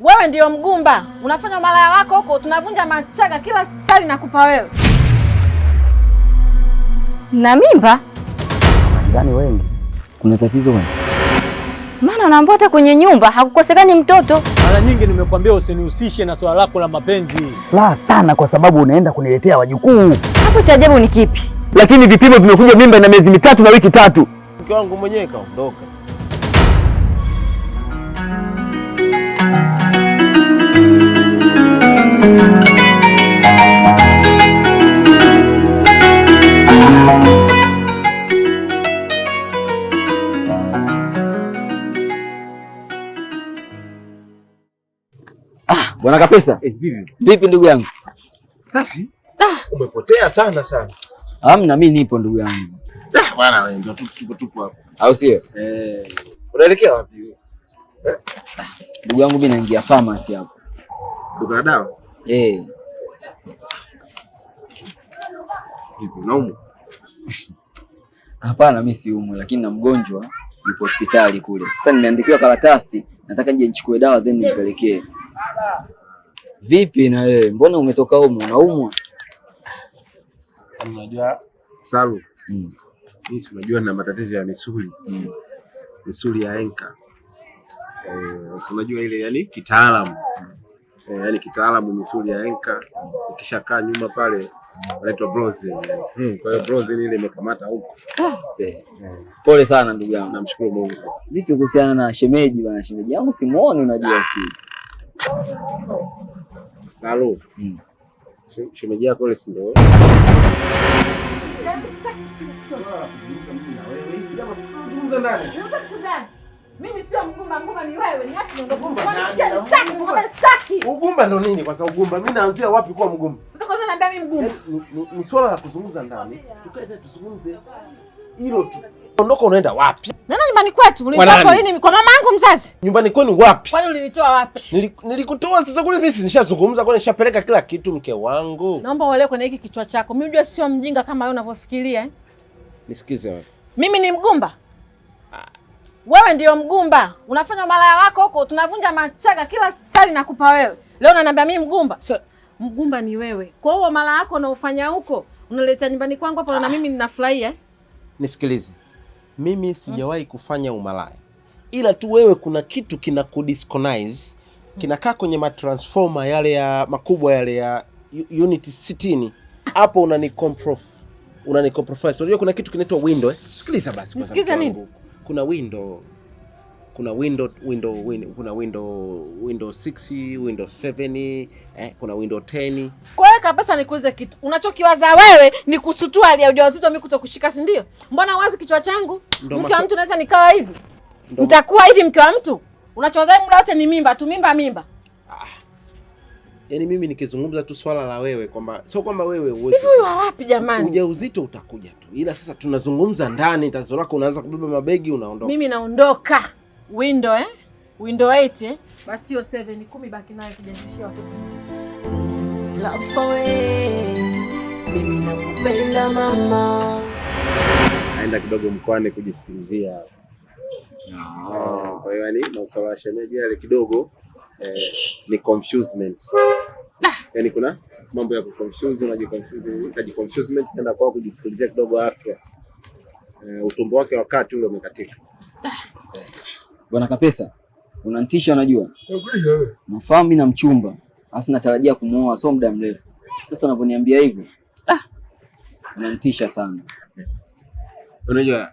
Wewe ndio mgumba, unafanya malaya wako huko, tunavunja machaga kila stari nakupa wewe. Na mimba? Majirani wengi. Kuna tatizo bwana? Maana naambia hata kwenye nyumba hakukosekani mtoto. Mara nyingi nimekuambia usinihusishe na swala lako la mapenzi. Furaha sana kwa sababu unaenda kuniletea wajukuu. Hapo cha ajabu ni kipi? Lakini vipimo vimekuja mimba na miezi 3 na wiki 3. Mke wangu mwenyewe kaondoka. Bwana Kapesa. Vipi? Vipi ndugu yangu? Safi. Umepotea sana sana. Hamna, mimi nipo ndugu yangu. Bwana wewe ndio tupo hapo. Au sio? Unaelekea wapi? Ndugu yangu mimi naingia pharmacy hapo. Duka la dawa? Eh. Vipi, unaumwa? Hapana, mimi siumwi, lakini na mgonjwa yupo hospitali kule. Sasa nimeandikiwa karatasi, nataka nje nichukue dawa then nimpelekee. Vipi na wewe? Mbona umetoka huko unaumwa? Unajua Salu, mimi si unajua nina matatizo ya misuli. Misuli ya enka. Unajua ile yani kitaalamu. Yani kitaalamu misuli ya enka ikishakaa nyuma pale wanaitwa Brozen. Kwa hiyo Brozen ile imekamata huko. Pole sana ndugu yangu. Namshukuru Mungu. Vipi kuhusiana na shemeji bwana? Shemeji yangu simuoni unajua siku hizi. Salu. Shemeji yako ile si ndio? Mimi sio mgumba, mgumba ni wewe, niache niondoke. Sitaki. Ugumba ndo nini kwanza ugumba? Mimi naanzia wapi kuwa mgumba? Sasa kwa nini unaniambia mimi mgumba? Ni swala la kuzungumza ndani. Tukae tena tuzungumze. Hilo tu. Ondoka, unaenda wapi? Nani nyumbani kwetu? Ulinitoa kwa nini? Kwa mama yangu mzazi. Nyumbani kwenu wapi? Kwani ulinitoa wapi? Nilikutoa sasa kule, mimi nishazungumza, kwani nishapeleka kila kitu mke wangu. Naomba uelewe kwenye hiki kichwa chako. Mimi unajua sio mjinga kama wewe unavyofikiria eh. Nisikize wewe. Mimi ni mgumba? Wewe ndio mgumba. Unafanya malaya wako huko, tunavunja machaga kila stari nakupa wewe. Leo unaniambia mimi mgumba? Mgumba ni wewe. Kwa hiyo malaya yako unaofanya huko, unaleta nyumbani kwangu hapo na mimi ninafurahia eh? Nisikilize. Mimi sijawahi kufanya umalaya. Ila tu wewe kuna kitu kinakudisconize, kinakaa kwenye matransformer yale ya makubwa yale ya unit 60. Hapo unanicompromise. Unajua kuna kitu kinaitwa window eh? Sikiliza basi kwanza. Nisikize nini? Kuna window. Kuna window, window, win, kuna window, window 6, window 7, kuna window 10. Kwa hiyo kabisa nikuulize kitu. Unachokiwaza wewe ni kusutua hali ya ujauzito mimi kutokushika, si ndio? Mbona wazi kichwa changu? Mke wa mtu naweza nikawa hivi? Nitakuwa hivi mke wa mtu? Unachowaza muda wote ni mimba tu, mimba mimba. Yaani mimi nikizungumza tu swala la wewe kwamba sio kwamba wewe uwezi. Hivi huyu wa wapi jamani? Ujauzito utakuja tu. Ila sasa tunazungumza ndani, tatizo lako unaanza kubeba mabegi unaondoka. Mimi naondoka. Window eh? Window 8 eh? Basi hiyo 7 10 baki nayo kujazishia watoto. Love mimi nakupenda mama. Naenda kidogo mkoani kujisikilizia. Kwa hiyo yani masuala ya shemeji yale kidogo ni confusement. Yaani kuna mambo ya kuconfuse, unajiconfuse, unajiconfusement kwenda kwa kujisikilizia kidogo afya. Utumbo wake wakati ule umekatika. Bwana Kapesa, unanitisha unajua. Nafahamu mimi na mchumba, alafu natarajia kumuoa sio muda mrefu. Sasa unavyoniambia hivyo, unanitisha sana. Unajua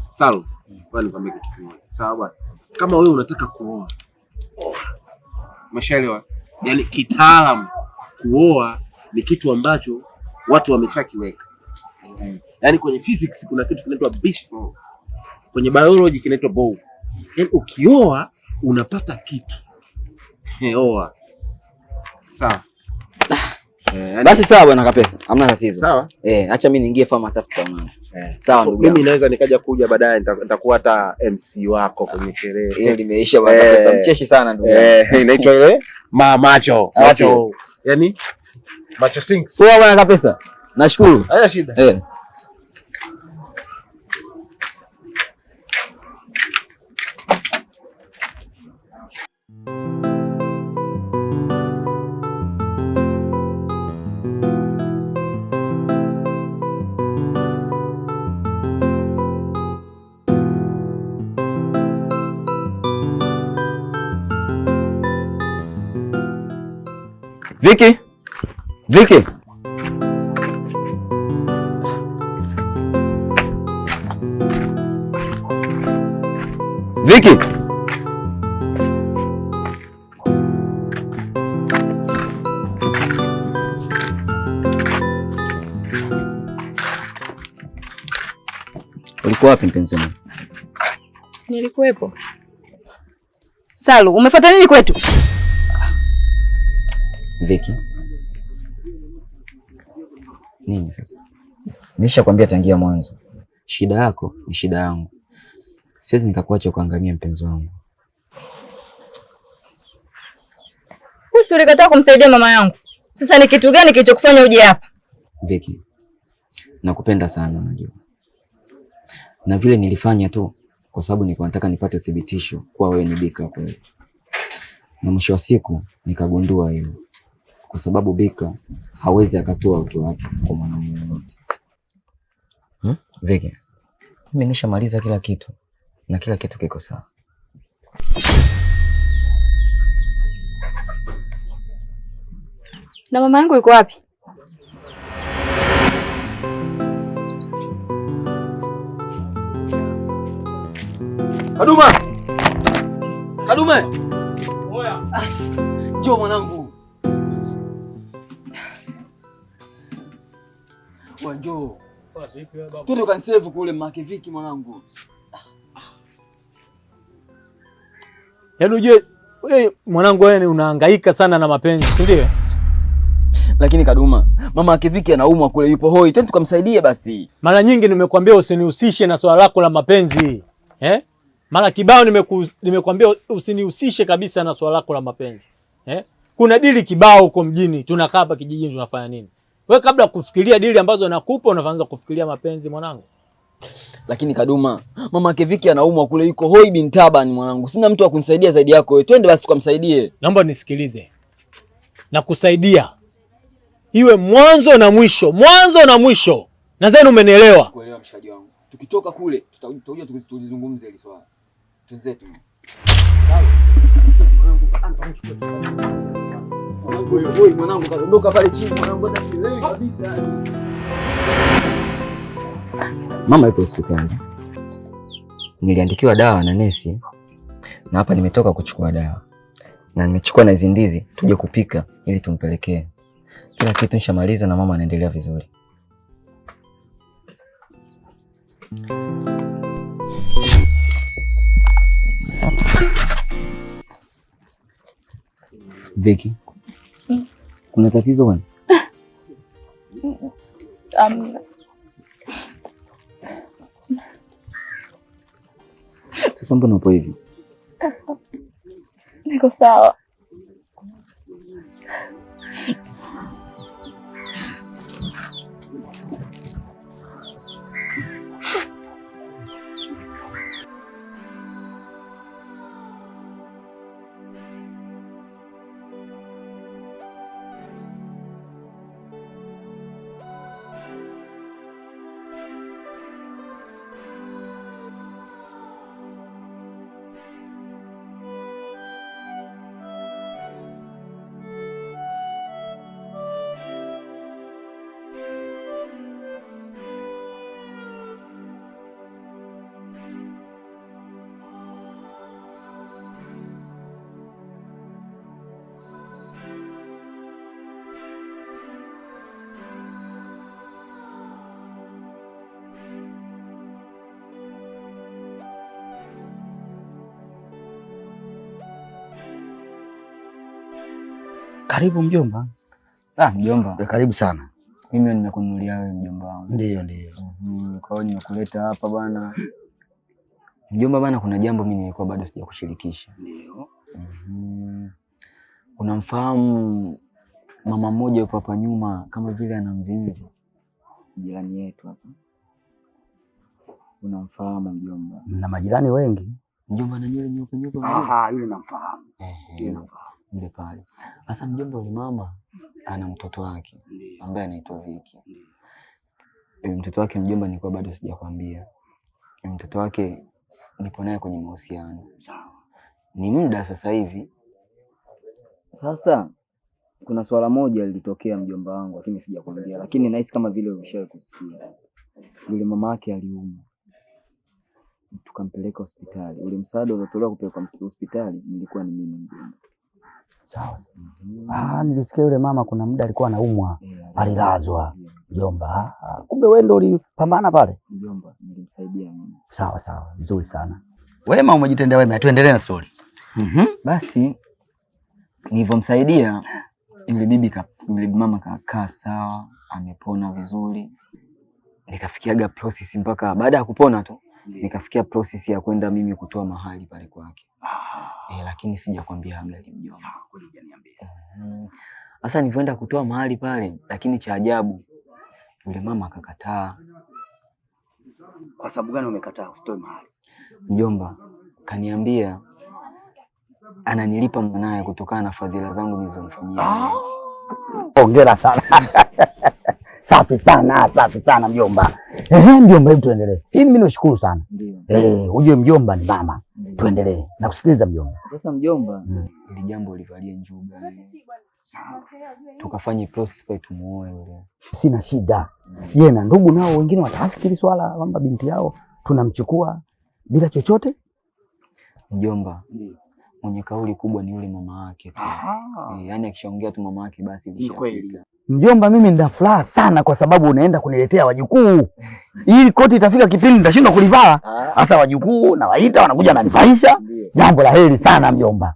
Salu, bwana nikwambie kitu kimoja. Sawa bwana. Kama wewe unataka kuoa, oa. Umeshaelewa? Yaani kitaalamu kuoa ni kitu ambacho watu wameshakiweka. Yaani kwenye physics kuna kitu kinaitwa Bishop. Kwenye biology kinaitwa bow. Yaani ukioa unapata kitu. Oa. Sawa. Yani... Basi sawa bwana Kapesa, hamna tatizo. Sawa. Acha mimi niingie pharmacy afu tutaonana. Sawa ndugu yangu. Mimi naweza nikaja kuja baadaye, nitakuwa hata MC wako kwenye sherehe. Hiyo limeisha bwana Kapesa, mcheshi sana ndugu yangu. Inaitwa ile macho. Macho. Yaani macho sinks. Poa bwana Kapesa. Nashukuru. Haina shida. Viki. Viki. Viki. Ulikuwa wapi mpenzi wangu? Nilikuwepo. Salu, umefuata nini kwetu? Viki. Nini sasa? Nishakwambia tangia mwanzo. Shida yako ni shida yangu. Siwezi nikakuacha kuangamia mpenzi wangu. Wewe si ulikataa kumsaidia mama yangu. Sasa ni kitu gani kilichokufanya uje hapa? Viki, nakupenda sana unajua. Na vile nilifanya tu kwa sababu nilikuwa nataka nipate uthibitisho kuwa wewe ni bikra kweli. Na mwisho wa siku nikagundua hilo. Kwa sababu bikra hawezi akatoa utu wake kwa mwanamume yoyote. Viki, mimi nishamaliza kila kitu na kila kitu kiko sawa. Na mama yangu yuko wapi? Kaduma! Kadume! Oya. Njoo mwanangu. Wewe njoo. Twende ukanisave kule Makiviki mwanangu. Yaani ujue wewe mwanangu, wewe unahangaika sana na mapenzi, si ndio? Lakini Kaduma, mama Kiviki anaumwa kule, yupo hoi. Twende tukamsaidie basi. Mara nyingi nimekuambia usinihusishe na swala lako la mapenzi. Eh? Mara kibao nimekuambia usinihusishe kabisa na swala lako la mapenzi. Eh? Kuna dili kibao huko mjini, tunakaa hapa kijijini tunafanya nini? Wewe kabla kufikiria dili ambazo nakupa unaanza kufikiria mapenzi mwanangu. Lakini Kaduma, mama Kiviki anaumwa kule, yuko hoi bin taban mwanangu. Sina mtu wa kunisaidia zaidi yako wewe. Twende basi tukamsaidie. Naomba nisikilize. Nakusaidia. Iwe mwanzo na mwisho, mwanzo na mwisho. Nadhani umenielewa. Kuelewa mshikaji wangu. Tukitoka kule tutakuja tulizungumze hili swala. Twenzetu. Mwanangu, mwanangu kadondoka pale chini mwanangu, hata sielewi kabisa. Mama yupo hospitali. Niliandikiwa dawa na nesi na hapa nimetoka kuchukua dawa. Na nimechukua na hizi ndizi tuje kupika ili tumpelekee. Kila kitu nishamaliza na mama anaendelea vizuri. Viki, kuna tatizo bwana? Sasa mbona upo hivi? Niko sawa. Karibu mjomba. Ah, mjomba. Karibu sana. Mimi nimekununulia wewe mjomba wangu. Ndio, ndio. Kwa hiyo nimekuleta hapa bwana. Mjomba bwana, kuna jambo mimi nilikuwa bado sijakushirikisha. Ndio. Unamfahamu mama mmoja yupo hapa nyuma kama vile ana mvimvi, jirani yetu hapa. Unamfahamu mjomba? Na majirani wengi. Mjomba ana nywele nyeupe nyeupe. Aha, yule namfahamu. Yule namfahamu. Yule pale. Sasa mjomba, yule mama ana mtoto wake ambaye anaitwa Viki. Mtoto wake mjomba, nilikuwa bado sijakwambia. Mtoto wake nipo naye kwenye mahusiano. Sawa. Ni muda sasa hivi. Sasa Kuna swala moja lilitokea mjomba wangu, lakini sijakwambia, lakini nahisi kama vile ushawahi kusikia. Yule mama yake aliumwa, tukampeleka hospitali. Ule msaada uliotolewa kupelekwa hospitali nilikuwa ni mimi mjomba. Sawa. Ah, nilisikia yule mama kuna muda alikuwa anaumwa, alilazwa mjomba. Ah, kumbe wewe ndio ulipambana pale. Mjomba, nilimsaidia mimi. Sawa sawa, vizuri sana. Wema umejitendea wema, tuendelee na story. Basi nilivyomsaidia yule bibi yule mama kakaa sawa, amepona vizuri. Nikafikiaga process mpaka baada ya kupona tu nikafikia process ya kwenda mimi kutoa mahali pale kwake. Lakini sijakwambia gari mjomba. Sawa, kweli hujaniambia. Sasa nilivyoenda kutoa mahali pale, lakini cha ajabu yule mama akakataa. Kwa sababu gani umekataa usitoe mahali? Mjomba, kaniambia ananilipa mwanaye kutokana na fadhila zangu nilizomfanyia. Hongera sana. Safi sana, safi sana mjomba. Ehe, mjomba, hebu tuendelee. Hii mimi nashukuru sana. Ndio. Ujue mjomba ni mama. Ndio. Tuendelee. Nakusikiliza mjomba. Sasa mjomba, ili jambo livalie njuga. Tukafanye process pale tumuoe yule. Sina shida. Je, na ndugu nao wengine watafikiri swala kwamba binti yao tunamchukua bila chochote? Mjomba, Ndio. mwenye kauli kubwa ni yule mama yake tu. Yaani akishaongea tu mama yake basi Ni kweli. ilishapita. Mjomba, mimi nina furaha sana kwa sababu unaenda kuniletea wajukuu. Hii koti itafika kipindi nitashindwa kulivaa. Hasa wajukuu na waita wanakuja wananifaisha. Jambo la heri sana mjomba.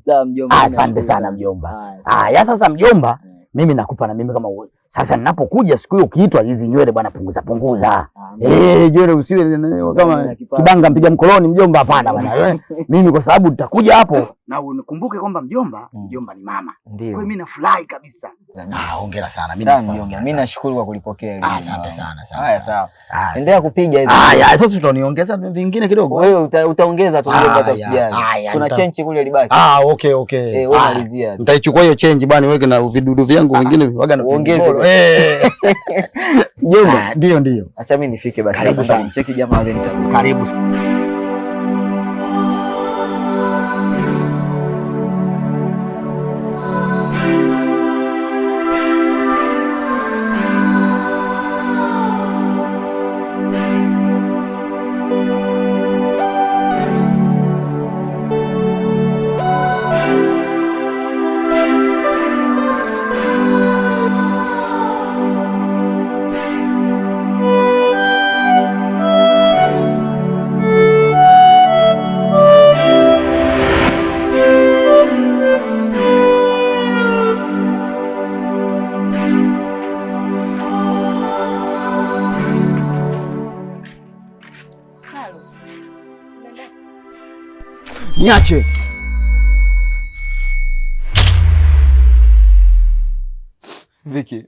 Sawa mjomba. Asante sana mjomba. Haya sasa mjomba, mimi nakupa na mimi kama sasa ninapokuja siku hiyo ukiitwa hizi nywele bwana punguza punguza. Nywele usiwe kama kibanga mpiga mkoloni mjomba, hapana bwana. Mimi kwa sababu nitakuja hapo na unikumbuke kwamba mjomba, mjomba ni mama. Ndio. Kwa hiyo mimi nafurahi kabisa. Hongera sana. Mimi Sawa nakupa mjomba, hongera mimi sana. nashukuru kwa kulipokea hili. Asante sana sana. Haya sawa. Asante. Endelea kupiga hizo. Haya, sasa utaniongeza vingine kidogo. Wewe utaongeza tu mjomba, hata Haya, usijali. haya, Kuna chenchi kule libaki. Okay, okay. Wewe malizia. Nitaichukua hiyo chenji bwana, niweke na vidudu vyangu vingine waga na Uongeze. Mjomba, ndio ndio. Acha mimi nifike basi. Karibu sana. Cheki jamaa wale nitakuja. Karibu. Niache. Viki,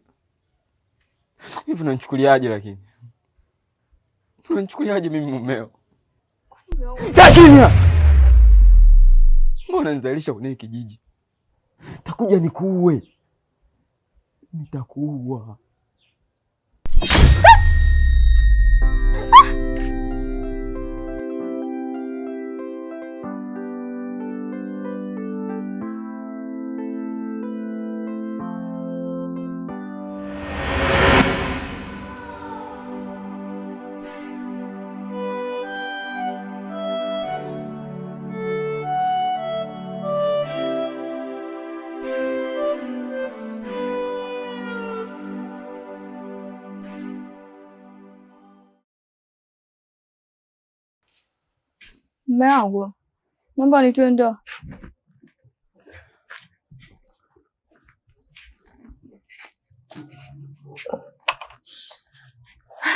hivi unanichukuliaje? Lakini unanichukuliaje mimi mumeo? Kaa kimya! Mbona unanizalisha kwenye kijiji? Takuja nikuue, nitakuua. Mume wangu, naomba nitoe ndoo.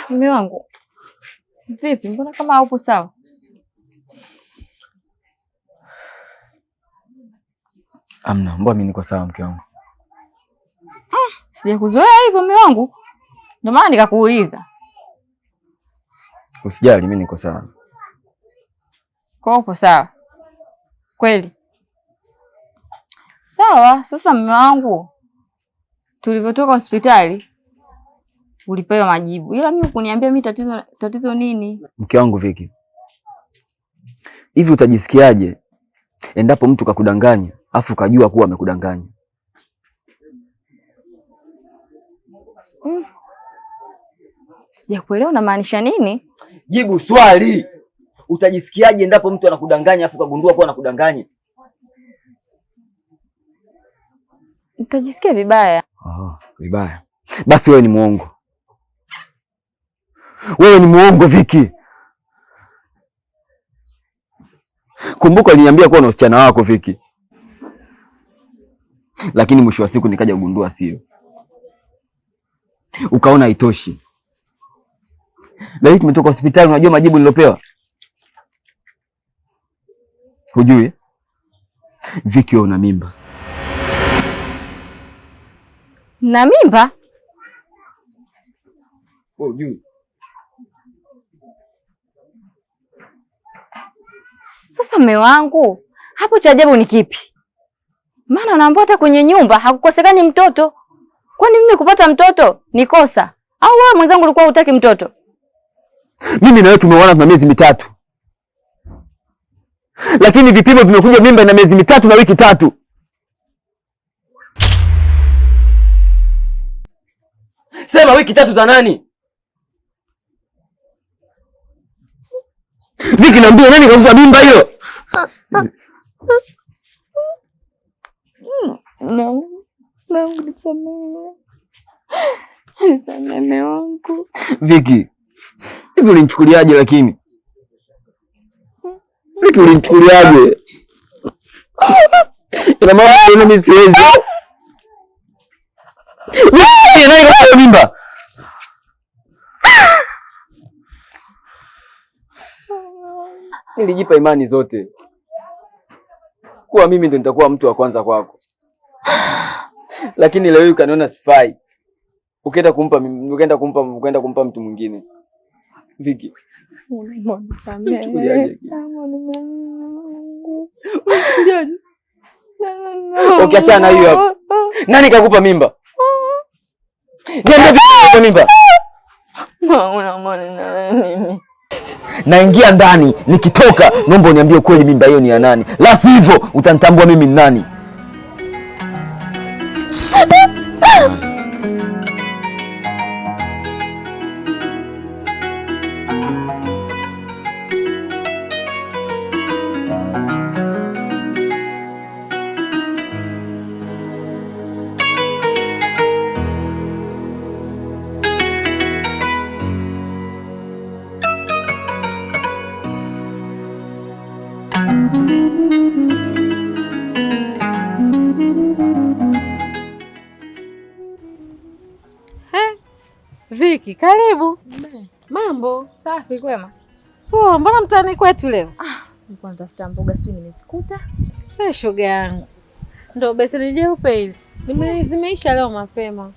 Mume wangu, vipi? Mbona kama haupo sawa? Amna, mbona mimi niko sawa mke wangu. Sijakuzoea hivyo mume wangu, ndio maana nikakuuliza. Usijali, mimi niko sawa. Kwa upo sawa kweli? Sawa. Sasa mume wangu, tulivyotoka hospitali ulipewa majibu, ila mimi hukuniambia mimi tatizo nini. Mke wangu Viki, hivi utajisikiaje endapo mtu kakudanganya afu ukajua kuwa amekudanganya? Sijakuelewa unamaanisha nini? Jibu swali. Utajisikiaje endapo mtu anakudanganya afu kagundua kuwa anakudanganya? Nitajisikia vibaya. Oh, vibaya. Basi wewe ni muongo. Wewe ni muongo Viki. Kumbuka uliniambia kuwa na usichana wako Viki. Lakini mwisho wa siku nikaja kugundua sio. Ukaona haitoshi. Leo tumetoka hospitali, unajua majibu nilopewa? Hujui? Viki, wewe una mimba. Na mimba? Wewe hujui? Sasa mme wangu, hapo cha ajabu ni kipi? Maana unaambiwa hata kwenye nyumba hakukosekani mtoto. Kwani mimi kupata mtoto ni kosa? Au wewe mwenzangu ulikuwa hutaki mtoto? Mimi na wewe tumeoana tuna miezi 3. Lakini vipimo vimekuja mimba na miezi 3 na wiki 3. Sema wiki 3 za nani? Viki, niambie nani kakupa mimba hiyo? No. No, nisamehe. Nisamehe mume wangu. Viki, hivi ulinichukuliaje lakini? Viki, ulinichukuliaje? Ina maana mimi siwezi. Viki, nani kakupa mimba? Nilijipa imani zote kuwa mimi ndo nitakuwa mtu wa kwanza kwako. Lakini leo hii ukaniona sifai. Ukaenda kumpa mtu mwingine. Viki, Unisamehe. Ukiachana na hiyo hapo. Nani kakupa mimba? Niambie kakupa mimba. Naingia ndani, nikitoka naomba uniambie kweli mimba hiyo ni ya nani. La sivyo utanitambua mimi ni nani. Viki, karibu. Mambo safi? Kwema. Poa. Mbona mtaani kwetu leo? Nilikuwa natafuta mboga, sio nimezikuta. Eh, shoga yangu. Ndio beseni jeupe hili. Nimezimeisha leo mapema.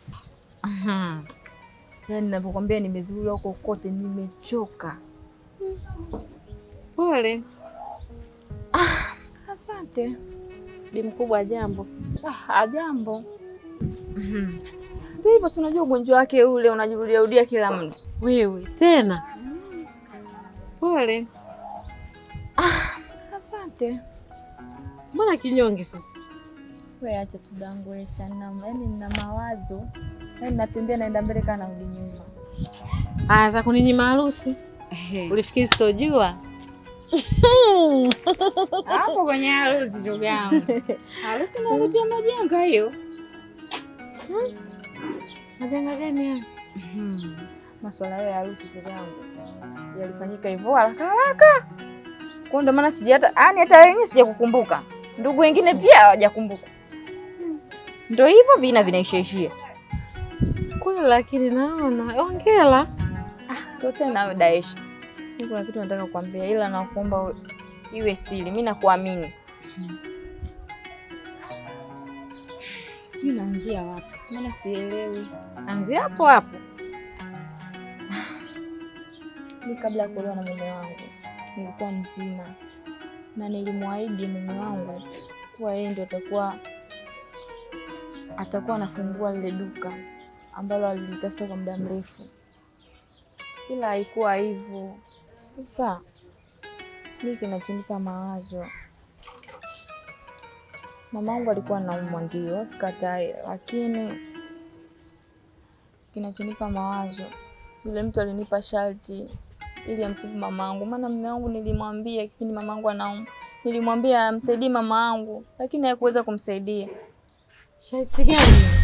Yaani ninapokuambia nimezurura huko kote nimechoka. Pole. Asante. Bi mkubwa, jambo. Jambo. Ndio hivyo, si unajua ugonjwa wake ule unajirudia rudia kila muda. Wewe tena? Pole. Asante. Mbona kinyonge sasa? Wewe acha tu dangu, yaani nina mawazo. Yaani natembea naenda mbele kana narudi nyuma. Za kuninyima harusi? Ulifikiri sitojua? Hapo kwenye harusi shoga yangu. Harusi inaletea majanga hiyo. Majanga gani hayo? Masuala ya harusi shoga yangu yalifanyika hivyo haraka haraka. Kwa ndio maana sija hata yani hata yenyewe sijakukumbuka. Ndugu wengine pia hawajakumbuka. Ndio hivyo vina vinaishaishia. Kweli, lakini naona hongera. Ndio tena Daisha. Mimi kuna kitu nataka kukwambia ila nakuomba iwe siri. Mimi nakuamini. Sijui naanzia wapi. Maana sielewi. Anzia hapo hapo. Mimi kabla ya kuolewa na mume wangu nilikuwa mzima na nilimwahidi mume wangu kuwa yeye ndio atakuwa anafungua lile duka ambalo alilitafuta kwa muda mrefu, ila haikuwa hivyo. Sasa mimi kinachonipa mawazo, mamangu alikuwa anaumwa, ndio sikatai, lakini Kinachonipa mawazo, yule mtu alinipa sharti ili amtibu mamangu, maana mume wangu nilimwambia kipindi mamangu anaumwa, nilimwambia amsaidie mamangu, lakini hakuweza kumsaidia. Sharti gani?